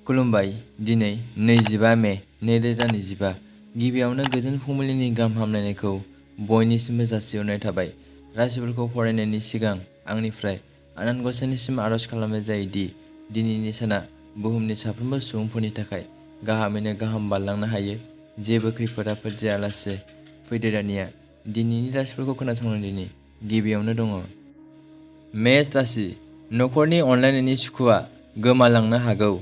खुलुमबाय। दिनै 25 मे 2025 गिबियावनो गोजोन फुंबिलिनि गाहाम हामलायनायखौ बयनिसिमबो जासिहरनाय थाबाय। राशिफोरखौ फरायनायनि सिगां आंनिफ्राय आनान गसाइनिसिम आरज खालामनाय जायोदि दिनैनि साना बुहुमनि साफ्रोमबो सुबुंफोरनि थाखाय गाहामैनो गाहाम बारलांनो हायो। जेबो खैफोद आफोद जायालासे फैदो दानिया दिनैनि राशिफोरखौ खोनासंनायनि गिबियावनो दङ मेष राशि। न'खरनि अनलायनायनि सुखुआ गोमालांनो हागौ।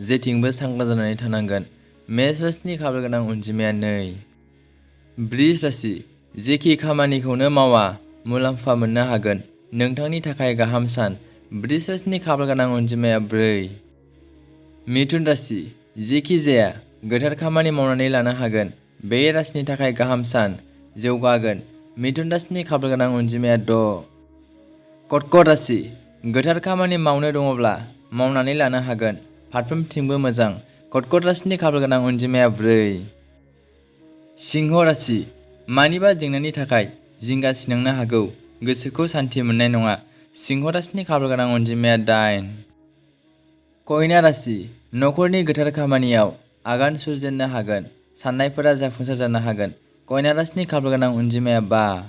जेथिंबो सांग्रां जानानै थानांगोन। मेष राशिनि खाफाल गोनां अनजिमाया 2। वृष राशि। जेखि खामानिखौनो मावा मुलाम्फा मोननो हागोन। नोंथांनि थाखाय गाहाम सान। वृष राशिनि खाफाल गोनां अनजिमाया 4। मिथुन राशि। जेखि जाया गोथार खामानि मावनानै लानो हागोन। बे राशिनि थाखाय गाहाम सान। जौगागोन। मिथुन राशिनि खाफाल गोनां अनजिमाया 6। कर्कट राशि। गोथार खामानि मावनो दङब्ला मावनानै लानो हागोन। फारफ्रोमथिंबो मोजां। कर्कट राशिनि खाफाल गोनां अनजिमाया 4। सिंह राशि। मानिबा जेंनानि थाखाय जिंगासिनांनो हागौ। गोसोखौ सान्थि मोननाय नङा। सिंह राशिनि खाफाल गोनां अनजिमाया 8। कन्या राशि। न'खरनि गोथार खामानियाव आगान सुरजेननो हागोन। साननायफोरा जाफुंसार जानो हागोन। कन्या राशिनि खाफाल गोनां अनजिमाया 5।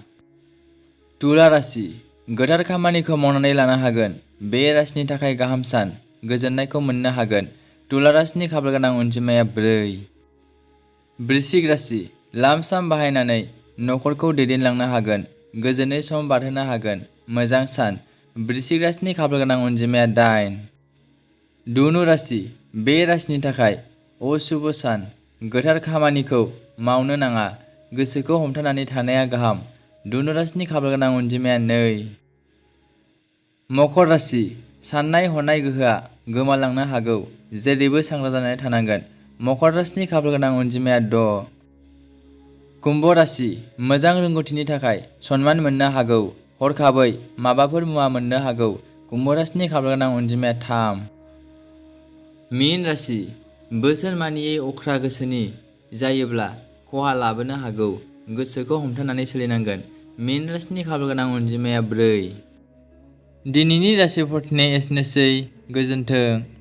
तुला राशि। गोथार खामानिखौ मावनानै लानो हागोन। बे राशिनि थाखाय गाहाम सान। गोजोननायखौ मोननो हागोन। तुला राशिनि खाफाल गोनां अनजिमाया 4। वृश्चिक राशि। लाम-साम बाहायनानै न'खरखौ दैदेनलांनो हागोन। गोजोनै सम बारहोनो हागोन। मोजां सान। वृश्चिक राशिनि खाफाल गोनां अनजिमाया 8। धनु राशि। बे राशिनि थाखाय अशुभ सान। गोथार खामानिखौ मावनो नाङा। गोसोखौ हमथानानै थानाया गाहाम। धनु राशिनि खाफाल गोनां अनजिमाया 2। मकर राशि। साननाय हनाय गोहोआ गोमालांनो हागौ। जेरैबो सांग्रां जानानै थानांगोन। मकर राशिनि खाफाल गोनां अनजिमाया 6। कुम्भ राशि। मोजां रोंगौथिनि थाखाय सनमान मोननो हागौ। हरखाबै माबाफोर मुवा मोननो हागौ। कुम्भ राशिनि खाफाल गोनां अनजिमाया 3। मीन राशि। बोसोर मानियै अख्रा गोसोनि जायोब्ला खहा लाबोनो हागौ। गोसोखौ हमथानानै सोलिनांगोन। मीन राशिनि खाफाल गोनां अनजिमाया 4। दिनैनि राशिफोरनि एसेनोसै। गोजोन्थों।